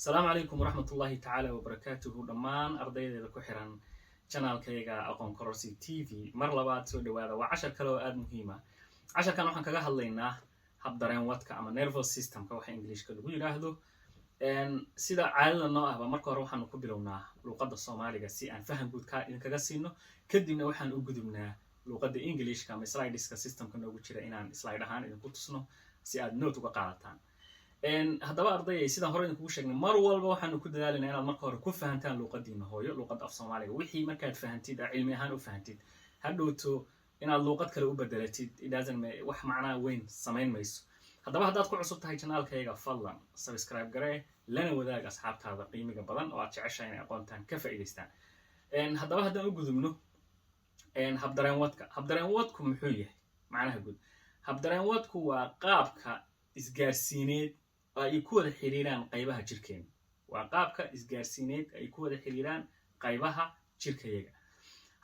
Asalaamu calaykum waraxmatullaahi tacaala wabarakaatuhu. Dhammaan ardaydeeda ku xiran channelkayga Aqoon Kororsi TV, mar labaad soo dhawaada. Waa cashar kale oo aada muhiima. Casharkan waxaan kaga hadlaynaa hab dareenwadka ama nervous systemka, waxa Englishka lagu yidhaahdo. Sida caadada noo ahba, marka hore waxaanu ku bilownaa luuqadda Soomaaliga si aan faham guud ka idinkaga siino. Kadibna waxaan u gudubnaa luuqadda Englishka ama slideska systemka noogu jira inaan slide ahaan idinku tusno si aad note uga qaadataan. Haddaba ardayay, sidaan hore idinkugu sheegnay, mar walba waxaanu ku dadaalinaa inaad marka hore ku fahantaan luuqadiina hooyo, luuqadda af Soomaaliga. Wixii markaad fahantid, aa cilmi ahaan u fahantid, hadhowto inaad luuqad kale u bedelatid it doesn't wax macnaa weyn samayn mayso. Haddaba haddaad ku cusub tahay channelkayga, fadlan subscribe garee, lana wadaag asxaabtaada qiimiga badan oo aad jeceshahay inay aqoontaan ka faa'iidaystaan. Haddaba haddaan u gudubno habdareenwadka. Habdareenwadku muxuu yahay? Macnaha guud, habdareenwadku waa qaabka isgaarsiineed oo ay ku wada xiriiraan qaybaha jirkeena. Waa qaabka isgaarsiineed ay ku wada xiriiraan qaybaha jirkayaga.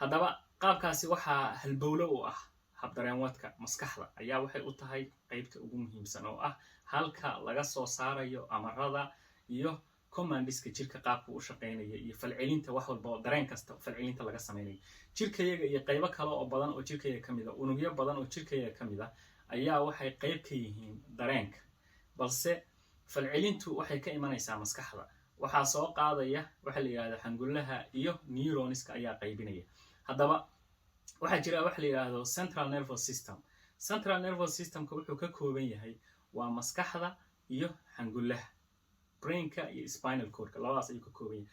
Haddaba qaabkaasi waxaa halbowlo u ah habdareenwadka maskaxda ayaa waxay u tahay qaybta ugu muhiimsan, oo ah halka laga soo saarayo amarada iyo commandiska jirka, qaabka u shaqeynaya iyo falcelinta, wax walba oo dareen kasta falcelinta laga sameynayo jirkayaga iyo qaybo kale oo badan oo jirkayaga ka mid a. Unugyo badan oo jirkayaga ka mid a ayaa waxay qayb ka yihiin dareenka, balse falcelintu waxay ka imanaysaa maskaxda. Waxaa soo qaadaya waxa la yidhahdo xangullaha iyo neuronska ayaa qaybinaya. Haddaba waxaa jira waxa la yidhaahdo central nervous system. Central nervous systemka wuxuu ka kooban yahay waa maskaxda iyo xangullaha, brainka iyo spinal cordka, labadaas ayuu ka kooban yahay.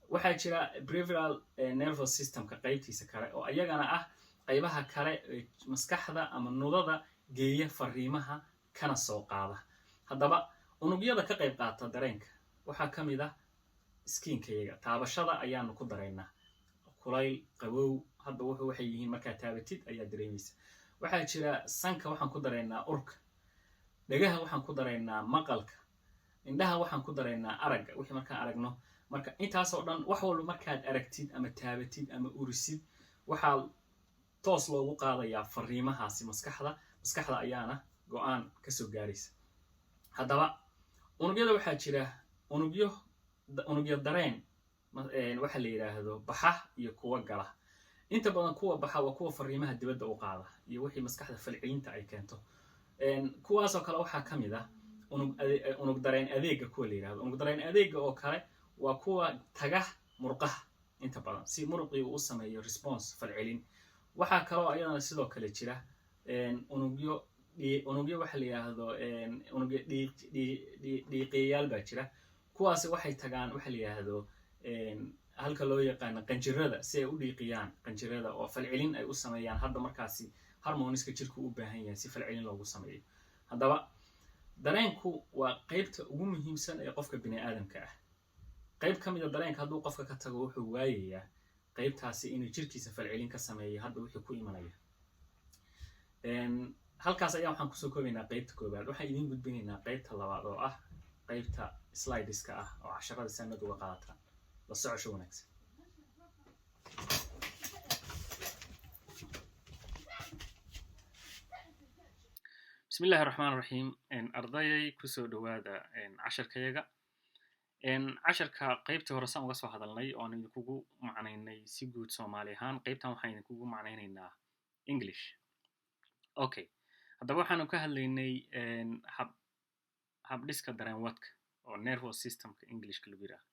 Waxaa jira peripheral nervous systemka qaybtiisa kale, oo iyagana ah qaybaha kale ee maskaxda ama nudada geeya fariimaha kana soo qaada. Haddaba unugyada ka qayb qaata dareenka waxaa ka mid ah skinkayaga. Taabashada ayaanu ku dareynaa, kulayl, qabow, hadba wuxuu waxay yihiin markaad taabatid ayaa dareemaysa. Waxaa jira sanka, waxaan ku dareynaa urka. Dhagaha waxaan ku dareynaa maqalka. Indhaha waxaan ku dareynaa aragga, wixii markaan aragno. Marka intaasoo dhan, wax walba markaad aragtid ama taabatid ama urisid, waxaa toos loogu qaadayaa fariimahaasi maskaxda. Maskaxda ayaana go-aan kasoo gaaraysa. Haddaba unugyada waxaa jira unugyo dareen waxa la yidhaahdo baxa iyo kuwa gala. Inta badan kuwa baxa waa kuwa fariimaha dibadda u qaada iyo wixii maskaxda falcelinta ay keento. Kuwaasoo kale waxaa ka mid ah unug dareen adeega, kuwa la yidhahdo unug dareen adeega oo kale waa kuwa taga murqaha inta badan si muruqii uu u sameeyo response, falcelin. Waxaa kaloo ayadana sidoo kale jira unugyo waxa la yidhaahdo unugyo dhiiqiyayaal baa jira. Kuwaasi waxay tagaan waxa la yidhaahdo halka loo yaqaano qanjirada, si ay u dhiiqiyaan qanjirada oo falcelin ay u sameeyaan hadda markaasi hormoneska jirku u baahan yahay si falcelin loogu sameeyo. Haddaba dareenku waa qeybta ugu muhiimsan ee qofka bini aadamka ah. Qayb ka mida dareenka hadduu qofka ka tago, wuxuu waayayaa qeybtaasi inuu jirkiisa falcelin ka sameeyo hadda wixii ku imanaya. Halkaas ayaa waxaan kusoo koobaynaa qeybta koowaad. Waxaan idiin gudbinaynaa qeybta labaad, oo ah qeybta slideska ah oo casharada sanad uga qaadataan. La socosho wanaagsan. Bismi illahi raxmaan raxiim. Ardayay, kusoo dhawaada casharkayaga. Casharka qeybtii hore saan uga soo hadalnay oon idinkugu macnaynay si guud Soomaali ahaan, qeybtan waxaan idinkugu macnaynaynaa English. Okay, haddaba waxaanu ka hadlaynay habdhiska dareenwadka oo nervous systemka Englishka lagu yidhahdo.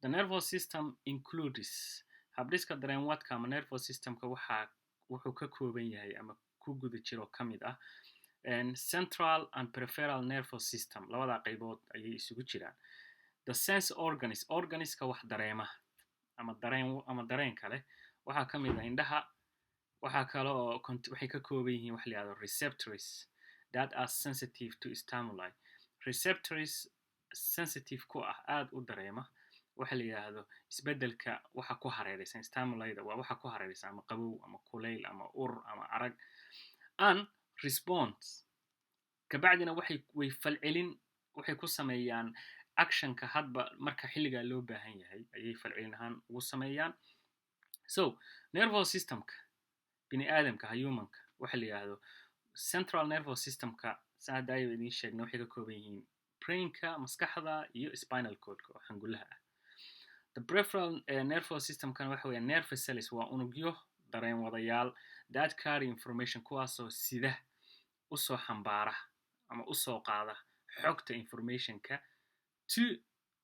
The nervous system includes, habdhiska dareenwadka ama nervous systemka waxaa wuxuu ka kooban yahay ama ku guda jiro ka mid ah central and peripheral nervous system. Labada qaybood ayay isugu jiraan. The sense organs, organiska wax dareema ama dareen ama dareen kale, waxaa ka mid ah indhaha. Waxaa kale oo waxay ka kooban yihiin wax la yihahdo receptors that are sensitive to stimuli, receptors sensitive ku ah, aada u dareema waxa la yidhaahdo isbeddelka waxa ku hareeraysan. Stimulida waa waxa ku hareeraysan, ama qabow ama kulayl ama ur ama arag, and response. Kabacdina waxay way falcelin waxay ku sameeyaan actionka hadba marka xilligaa loo baahan yahay ayay falcelin ahaan ugu sameeyaan. So nervous systemka bini aadamka, humanka, waxa la yidhaahdo central nervous systemka, saa hadda ayo idiin sheegnay, waxay ka kooban yihiin Brainka, maskaxda, iyo spinal cordka oo xangulaha ah. The peripheral nervous systemkan waxa weeyaan nerve cells, waa unugyo dareen wadayaal, that carry information, kuwaasoo sida usoo xambaara ama usoo qaada xogta, informationka, to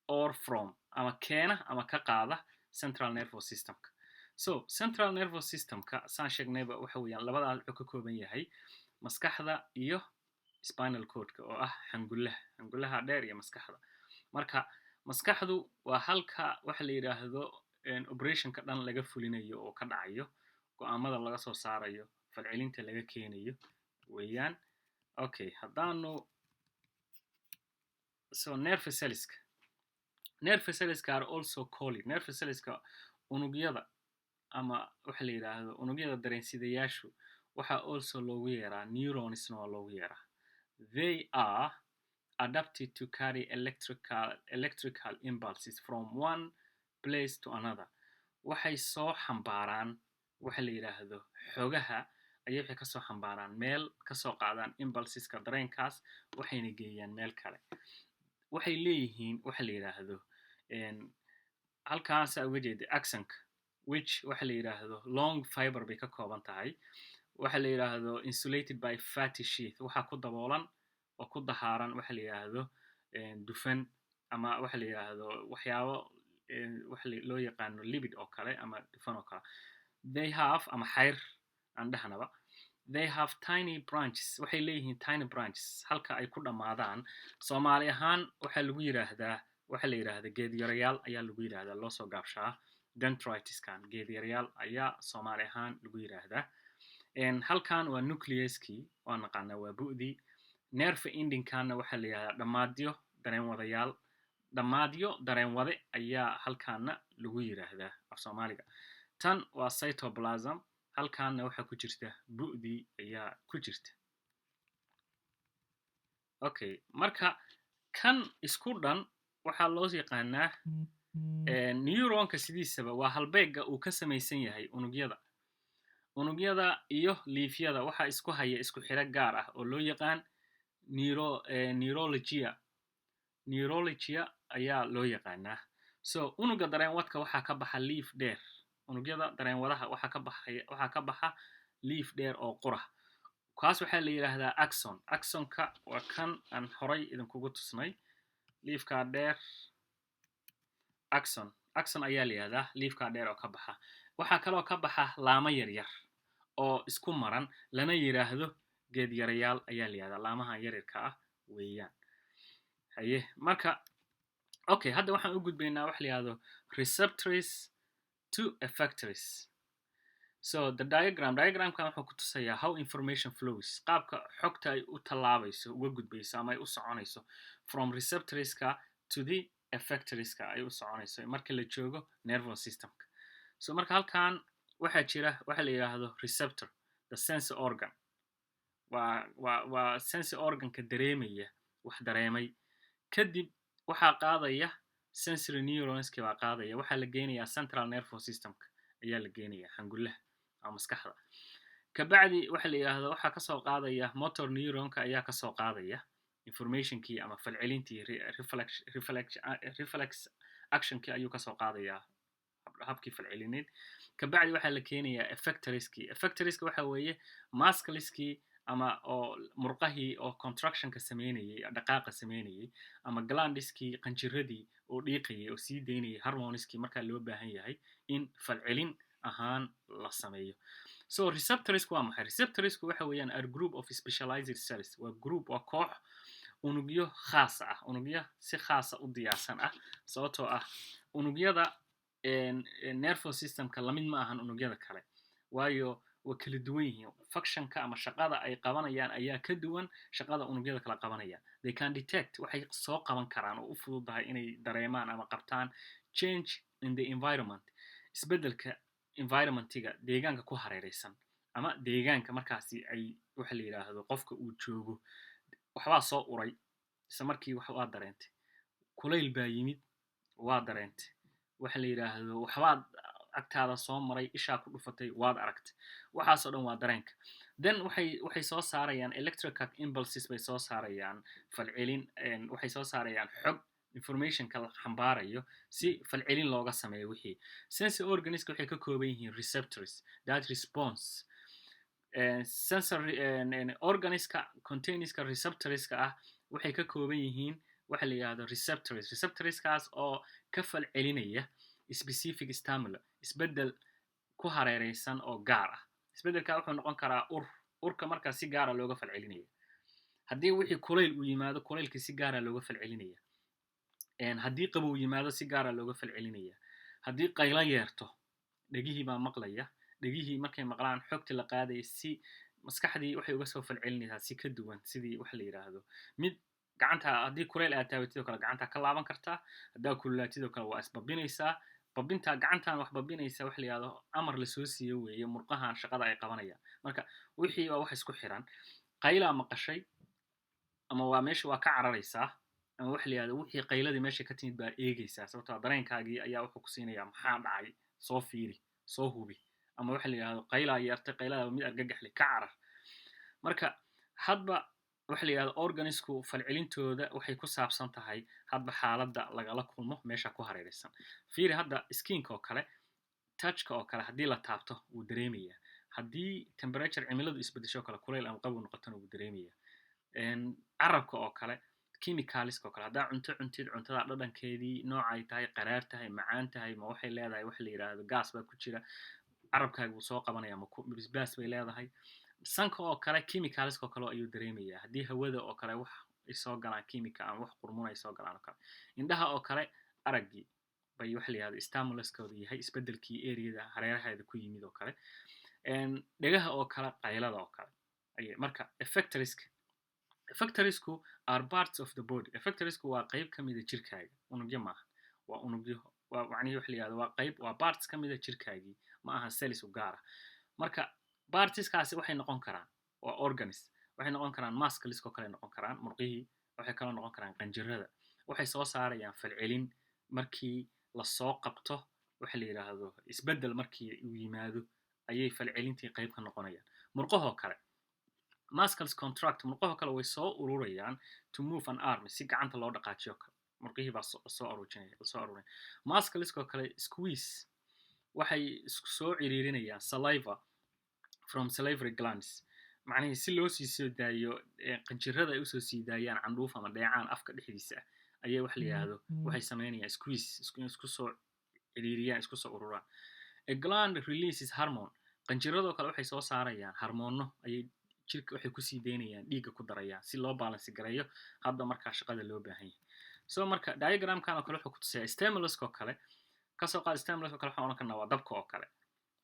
or from, ama keena ama ka qaada central nervous systemka. So central nervous systemka, saan sheegnayba, waxa weeyaan labadaa wuxuu ka kooban yahay maskaxda iyo spinal cordka oo ah xangulaha, xangulaha dheer iyo maskaxda. Marka maskaxdu waa halka waxa la yidhaahdo operationka dhan laga fulinayo oo ka dhacayo, go-aamada laga soo saarayo, falcelinta laga keenayo weeyaan. Okay, haddaanu so nerve cellska, nerve cellska are also called nerve cellska, unugyada ama waxa la yidhaahdo unugyada dareensidayaashu, waxaa also loogu yeeraa neuronsna waa loogu yeeraa. They are adapted to carry electrical impulses from one place to another. Waxay soo xambaaraan waxa la yidhaahdo xogaha ayay, waxay kasoo xambaaraan meel, kasoo qaadaan impulseska, dareenkaas, waxayna geeyaan meel kale. Waxay leeyihiin waxa la yidhaahdo halkaasa uga jeeda axonka, which waxa la yidhaahdo long fiber bay ka kooban tahay, waxa la yidhaahdo insulated by fatty sheath, waxaa ku daboolan oo ku dahaaran waxa la yidhaahdo dufan ama waxa la yidhaahdo waxyaabo waxa loo yaqaano lipid oo kale ama dufan oo kale. They have, ama xayr aan dhahnaba, they have tiny branches, waxay leeyihiin tiny branches halka ay ku dhammaadaan. Soomaali ahaan waxaa lagu yidhaahdaa, waxaa la yidhaahdaa geedyarayaal ayaa lagu yidhaahdaa, loo soo gaabshaa dendriteskan, geedyarayaal ayaa Soomaali ahaan lagu yidhaahdaa. Halkan waa nucleuskii, waa naqaanaa, waa bu'dii. Nerve endingkanna waxaa la yidhahdaa dhammaadyo dareen wadayaal, dhammaadyo dareen wade ayaa halkaana lagu yidhaahdaa af Soomaaliga. Tan waa cytoplasm, halkaana waxaa ku jirta bu'dii ayaa ku jirta. Okay, marka kan isku dhan waxaa loo yaqaanaa neuronka. Sidiisaba waa halbeegga uu ka samaysan yahay unugyada. Unugyada iyo liifyada waxaa isku haya isku xiro gaar ah oo loo yaqaan neurologia, neurologia ayaa loo yaqaanaa. So unuga dareenwadka waxaa ka baxa liif dheer, unugyada dareenwadaha waxaa ka baxaya, waxaa ka baxa liif dheer oo qura. Kaas waxaa la yidhaahdaa axon. Axonka waa kan aan horay idinkugu tusnay, liifkaa dheer, axon. Axon ayaa la yidhahdaa liifkaa dheer oo ka baxa. Waxaa kaloo ka baxa laamo yaryar oo isku maran, lana yidhaahdo geedyarayaal ayaa la yidhahdaa, laamahan yaryarka ah weeyaan. Haye, marka okay, hadda waxaan u gudbaynaa waxa la yidhahdo receptors to effectors. So the diagram, diagramkan wuxuu ku tusayaa how information flows, qaabka xogta ay u tallaabayso, uga gudbayso ama ay u soconayso from receptorska to the effectorska ay u soconayso marka la joogo nervous systemka. So marka halkan waxaa jira waxa la yidhaahdo receptor, the sense organ, waa sense organka dareemaya, wax dareemay. Kadib waxaa qaadaya sensory neuronski baa qaadaya, waxaa la geynayaa central nervous systemka ayaa la geenayaa, xangulaha ama maskaxda. Kabacdi waxa la yidhaahdo waxaa kasoo qaadaya motor neuronka ayaa kasoo qaadaya informationkii ama falcelintii, reflex actionkii ayuu kasoo qaadayaa, habkii falcelineed. Kabacdi waxaa la keenayaa effectorskii. Effectorska waxa weeye muscleskii ama oo murqahii oo contractionka sameynayay, dhaqaaqa sameynayay, ama glandiskii, qanjiradii oo dhiiqayay oo sii daynayay hormoneskii markaa loo baahan yahay in falcelin ahaan la sameeyo. So receptorsku waa maxay? Receptorsku waxa weeyaan are group of specialized cells, waa group, waa koox unugyo khaasa ah, unugyo si khaasa u diyaarsan ah, sababtoo ah unugyada nervous systemka lamid ma ahan unugyada kale, waayo waa kala duwan yihiin. Functionka ama shaqada ay qabanayaan ayaa ka duwan shaqada unugyada kala qabanayaan. They can detect, waxay soo qaban karaan oo u fududahay inay dareemaan ama qabtaan change in the environment, isbeddelka environmentiga, deegaanka ku hareeraysan ama deegaanka markaasi ay waxa la yidhaahdo qofka uu joogo. Waxbaa soo uray, isla markii wax waa dareentay, kulayl baa yimid, waa dareentay, waxa la yidhaahdo waxbaad Agtaada soo maray, ishaa ku dhufatay, waad aragtay, waxaasoo dhan waa dareenka. Then waxay soo saarayaan electrical impulses bay soo saarayaan, falcelin waxay soo saarayaan, xog informationka la xambaarayo si falcelin looga sameeyo wixii. Sensory organska waxay ka kooban yihiin receptors that response. Sensory organska containska receptorska ah waxay ka kooban yihiin waxa la yidhahdo receptors, receptorskaas oo ka falcelinaya specific stimuli, isbeddel ku hareereysan oo gaar ah. Isbeddelka wuxuu noqon karaa ur, urka markaa si gaara looga falcelinaya. Haddii wixii kulayl uu yimaado, kulaylkii si gaara looga falcelinaya. Haddii qabow yimaado, si gaara looga falcelinaya. Haddii qaylo yeerto, dhegihii baa maqlaya. Dhegihii markay maqlaan xogti la qaadaya, si maskaxdii waxay uga soo falcelinaysaa si ka duwan sidii waxa la yidhaahdo mid gacanta. Haddii kulayl aad taabatid oo kale, gacanta ka laaban kartaa. Haddaa kululaatid oo kale, waa isbabinaysaa. Babinta gacantan wax babinaysa waxa la yidhahdo amar lasoo siiyo weeye murqahan shaqada ay qabanayaan. Marka wixii waa wax isku xiran. Qaylaa maqashay, ama waa meesha waa ka cararaysaa, ama waxa la yidhahdo wixii qayladii meesha ka timid baa eegaysaa, sababtoo dareenkaagii ayaa wuxuu ku siinayaa maxaa dhacay, soo fiiri, soo hubi. Ama waxa la yidhahdo qaylaa yeertay, qaylada mid argagaxle, ka carar. Marka hadba waxa la yidhahdo organisku falcelintooda waxay ku saabsan tahay hadba xaaladda lagala kulmo meesha ku hareeraysan. Fiiri hadda skinka oo kale, touchka oo kale, haddii la taabto wuu dareemayaa. Haddii temperature, cimiladu isbedesho kale, kulayl ama qabow noqotona, wuu dareemayaa. Carabka oo kale, chemicalska oo kale, haddaa cunto cuntid, cuntada dhadhankeedii noocay tahay, qaraar tahay, macaan tahay, ma waxay leedahay waxa la yidhaahdo gas baa ku jira, carabkaaga wuu soo qabanaya, ma basbaas bay leedahay. Sanka oo kale, chemicalska oo kale ayuu dareemayaa, haddii hawada oo kale wax ay soo galaan chemical ama wax qurmun ay soo galaan oo kale. Indhaha oo kale, araggii bay waxa la yidhahdo stimuluskooda yahay isbedelkii areada hareeraheeda ku yimid oo kale. Dhegaha oo kale, qaylada oo kale ayay. Marka effectorska, effectorsku are parts of the body. Effectorsku waa qayb ka mida jirkaaga, unugyo maaha, waa unugyo, waa macnihii waxa la yihahdo waa qayb, waa parts ka mida jirkaagii, ma aha cells u gaara. Marka partskaasi waxay noqon karaan waa organs, waxay noqon karaan muscles oo kale noqon karaan, murqihii, waxay kaloo noqon karaan qanjirada. Waxay soo saarayaan falcelin markii lasoo qabto waxa la yidhaahdo isbeddel markii uu yimaado ayay falcelintii qayb ka noqonayaan. Murqahoo kale, muscles contract, murqahoo kale way soo ururayaan to move an arm, si gacanta loo dhaqaajiyo kale, murqihii baa soo aruujinaya, soo aruurinaya. Muscleska kale squeeze, waxay soo ciriirinayaan saliva from salivary glands, macnihii si loo sii soo daayo qanjirada ay usoo sii daayaan candhuuf ama dheecaan afka dhexdiisa ah ayay waxa la yidhaahdo waxay sameynayaan squeeze, isku soo ciriiriyaan, isku soo ururaan. A gland releases hormone, qanjiradoo kale waxay soo saarayaan hormoono ayay jirka waxay kusii daynayaan, dhiigga ku darayaan si loo balance gareeyo hadda markaa shaqada loo baahan yahay. So marka diagramkan oo kale wuxuu ku tusayaa stimuluska oo kale. Kasoo qaad stimulus oo kale waxaan odhan karnaa waa dabka oo kale,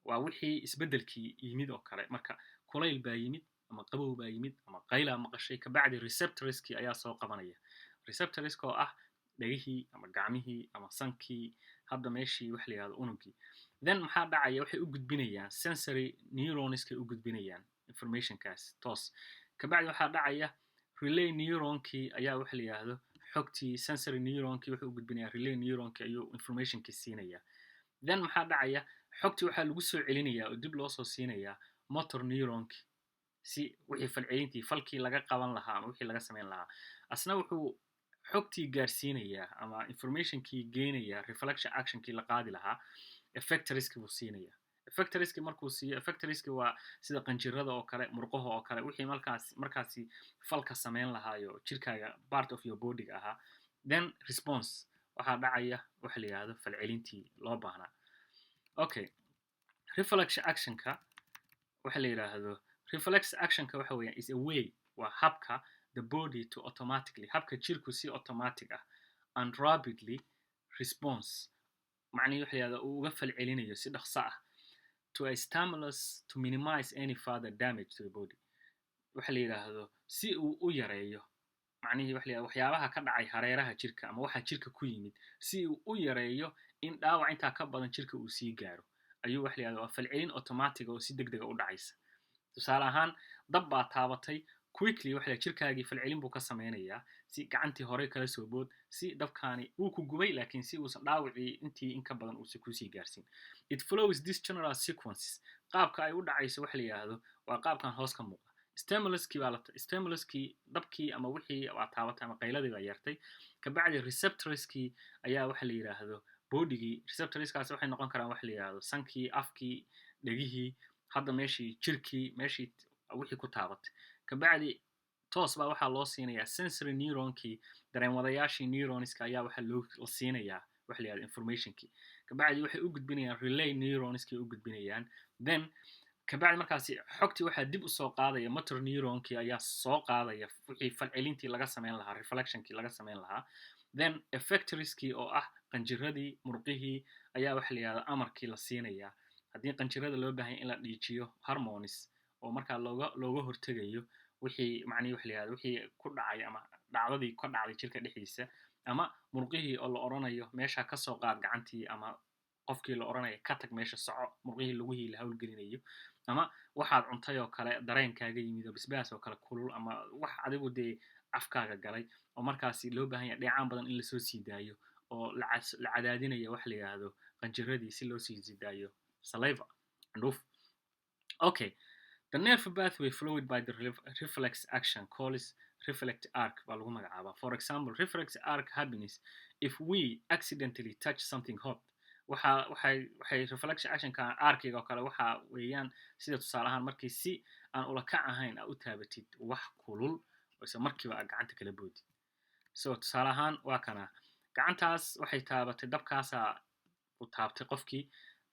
waa wixii isbeddelkii yimid oo kale. Marka kulayl baa yimid ama qabow baa yimid ama qaylaa maqashay, kabacdi receptorskii ayaa soo qabanaya, receptorska oo ah dhegihii ama gacmihii ama sankii, hadda meeshii waxa la yihahdo unugii. Then maxaa dhacaya? Waxay u gudbinayaan sensory neuronskay u gudbinayaan informationkaas toos. Kabacdi waxaa dhacaya relay neuronkii ayaa waxa la yihahdo xogtii, sensory neuronkii wuxuu u gudbinayaa relay neuronkii, ayuu informationkii siinaya. Then maxaa dhacaya? Xogtii waxaa lagu soo celinayaa oo dib loo soo siinayaa motor neuronki, si wixii falcelintii, falkii laga qaban lahaa ama wixii laga samayn lahaa. Asna wuxuu xogtii gaarsiinayaa ama informationkii geenayaa reflection actionkii la qaadi lahaa, effectorski buu siinayaa. Effectorski markuu siiyo, effectorski waa sida qanjirada oo kale, murqaha oo kale, wixii markaasi falka samayn lahaayo jirkaaga, part of your bodyga ahaa. Then response waxaa dhacaya waxa la yihahdo falcelintii loo baahnaa. Okay, reflex actionka waxa la yidhaahdo, reflex actionka waxa weeyaan is a way, waa habka the body to automatically, habka jirku si automatic ah and rapidly response, macnihi waxa la yihahda uu uga falcelinayo si dhaqso ah to a stimulus to minimize any further damage to the body. Waxa la yidhaahdo si uu u yareeyo, macnihii waxa la yihahdo waxyaabaha ka dhacay hareeraha jirka ama waxa jirka ku yimid, si uu u yareeyo in dhaawac intaa ka badan jirka uu sii gaaro, ayuu waxa la yihahdo waa falcelin automatic oo si degdega u dhacaysa. Tusaale ahaan, dab baa taabatay, quickly waxa la jirkaagii falcelin buu ka sameynayaa. Si gacantii hore kala soo bood, si dabkaani uu ku gubay, laakiin si uusan dhaawacii intii in ka badan uusan kusii gaarsiin. It follows this general sequences. Qaabka ay u dhacayso waxa la yidhaahdo waa qaabkan hoos ka muuqda. Stimuluskii baa la stimuluskii, dabkii ama wixii waa taabatay ama qayladii baa yeertay. Kabacdi receptorskii ayaa waxa la yidhaahdo bodygii, receptorskaas waxay noqon karaan waxa la yidhaahdo sankii, afkii, dhegihii, hadda meeshii jirkii, meeshii wixii ku taabatay. Kabacdi toos baa waxaa loo siinayaa sensory neuronkii, dareenwadayaashii neuronska ayaa waxaa loo la siinayaa waxa la yidhahdo informationkii. Kabacdi waxay u gudbinayaan relay neuronskii u gudbinayaan. Then kabacdi markaasi xogtii waxaa dib usoo qaadaya motor neuronkii ayaa soo qaadaya wixii falcelintii laga sameyn lahaa, reflectionkii laga sameyn lahaa. Then effectorskii oo ah qanjiradii, murqihii ayaa waxa la yidhahda amarkii la siinayaa. Haddii qanjirada loo baahanya in la dhiijiyo hormones oo markaa looga hortegayo wixii macnihi waxa la yidhahda wixii ku dhacay ama dhacdadii ka dhacday jirka dhexdiisa, ama murqihii oo la odhanayo meesha kasoo qaad gacantii, ama qofkii la odhanayo ka tag meesha, soco, murqihii lugihii la hawlgelinayo, ama waxaad cuntay oo kale dareenkaaga yimid oo bisbaas oo kale kulul ama wax adigu dee afkaaga galay oo markaasi loo baahan yahay dheecaan badan in lasoo sii daayo oo la cadaadinayo waxa la yidhaahdo qanjiradii si loo sii daayo saliva, candhuuf. Okay, the nerve pathway followed by the reflex action calls reflex arc baa lagu magacaabaa. For example, reflex arc happens if we accidentally touch something hot. Waxa waxay reflex actionka arciga oo kale waxa weeyaan sida tusaale ahaan markii si aan ula kac ahayn aa u taabatid wax kulul oo isla markiiba aad gacanta kala boodid. So tusaale ahaan waa kana, gacantaas waxay taabatay dabkaasaa uu taabtay qofkii.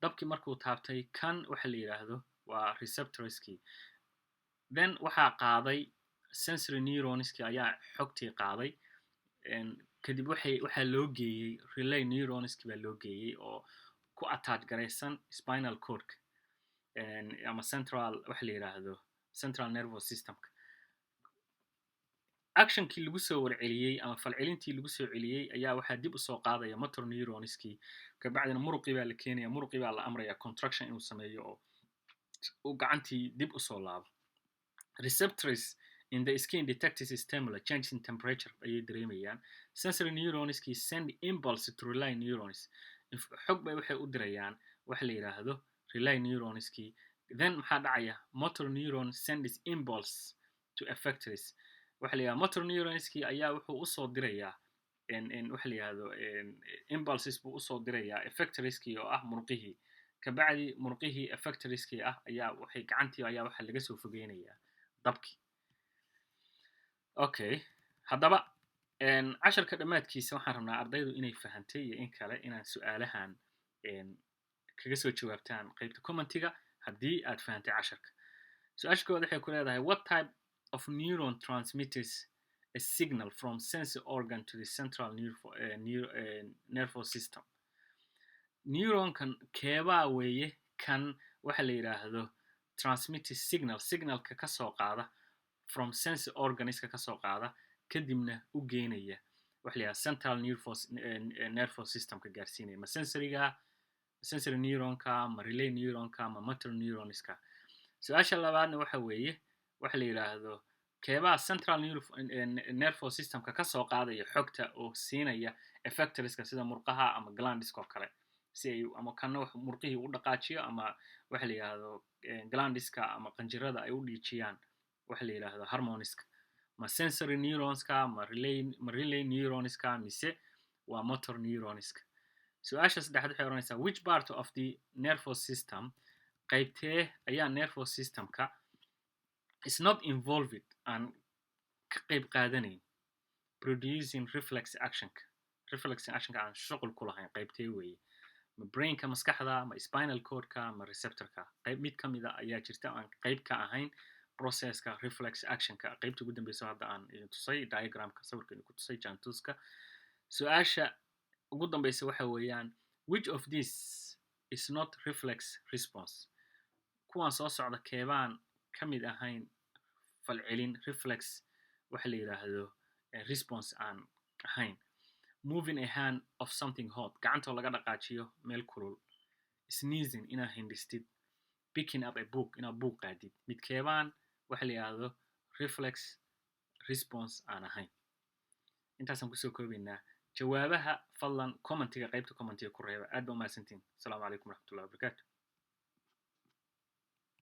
Dabkii markuu taabtay, kan waxa la yidhaahdo waa receptorskii. Then waxaa qaaday sensory neuronskii ayaa xogtii qaaday. Kadib waxaa loo geeyey relay neuronski baa loo geeyey oo ku attach garaysan spinal cordka ama central waxa la yidhaahdo central nervous systemka. Actionkii lagu soo warceliyey ama falcelintii lagu soo celiyey ayaa waxaa dib usoo qaadaya motor neuronskii. Kabacdina muruqii baa la keenaya, muruqii baa la amraya contraction inuu sameeyo oo uu gacantii dib usoo laabo. Receptors in the skin detects stimuli, change in temperature ayay dareemayaan. Sensory neuronskii send impulse to relay neurons. Xog bay waxay u dirayaan waxa la yidhaahdo relay neuronskii. Then maxaa dhacaya? Motor neuron sends impulse to effectors. Waxa la yidhahda motor neuronskii ayaa wuxuu usoo dirayaa waxa la yidhahdo impulses buu usoo dirayaa effectorskii oo ah murqihii. Kabacdi murqihii effectorskii ah ayaa waxay gacantii ayaa waxaa laga soo fogeynayaa dabkii. Okay, haddaba casharka dhammaadkiisa waxaan rabnaa ardaydu inay fahantay iyo in kale inaan su-aalahan kaga soo jawaabtaan qaybta commentiga haddii aad fahantay casharka. Su-aasha koowaad waxay ku leedahay: What type of neuron transmits a signal from sensory organ to the central nervous system? Neuronkan keebaa weeye kan waxa la yidhaahdo transmitted signal, signalka kasoo qaada from sensory organska kasoo qaada, kadibna u geynaya waxa la yidhahda central nervous systemka gaarsiinaya? Ma sensoryga, sensory neuronka, ma relay neuronka, ma motor neuronska? Su-aasha labaadna waxa weeye waxa la yidhaahdo keebaa central nervous systemka kasoo qaadaya xogta oo siinaya effectorska sida murqaha ama glandiska oo kale, si ay ama kana wax murqihii u dhaqaajiyo ama waxa la yidhaahdo glandiska ama qanjirada ay u dhiijiyaan waxa la yidhaahdo hormoneska? Ma sensory neuronska, ma relay neuronska, mise waa motor neuronska? Su-aasha saddexaad waxay ohanaysaa: Which part of the nervous system, qaybtee ayaa nervous systemka is not involved, aan ka qayb qaadanayn producing reflex actionka, reflex actionka aan shuqul ku lahayn qaybtee weeye? Ma brainka, maskaxda, ma spinal cordka, ma receptorka? Qayb mid ka mida ayaa jirta aan qayb ka ahayn processka reflex actionka, qaybta ugu dambeysa hadda aan idin tusay diagramka, sawirka idin ku tusay jantuska. Su-aasha ugu dambeysa waxa weeyaan: Which of this is not reflex response? Kuwan soo socda keebaan ka mid ahayn falcelin reflex waxa la yidhaahdo response aan ahayn? Moving a hand of something hot, gacantoo laga dhaqaajiyo meel kulul, sneezing, inaad hindhistid, picking up a book, inaad buug qaadid. Midkeebaan waxa la yidhaahdo reflex response aan ahayn? Intaasaan kusoo koobaynaa. Jawaabaha fadlan commentiga, qaybta commentiga ku reeba. Aad ba umahadsantiin. Asalaamu calaykum waraxmatullahi wabarakaatu.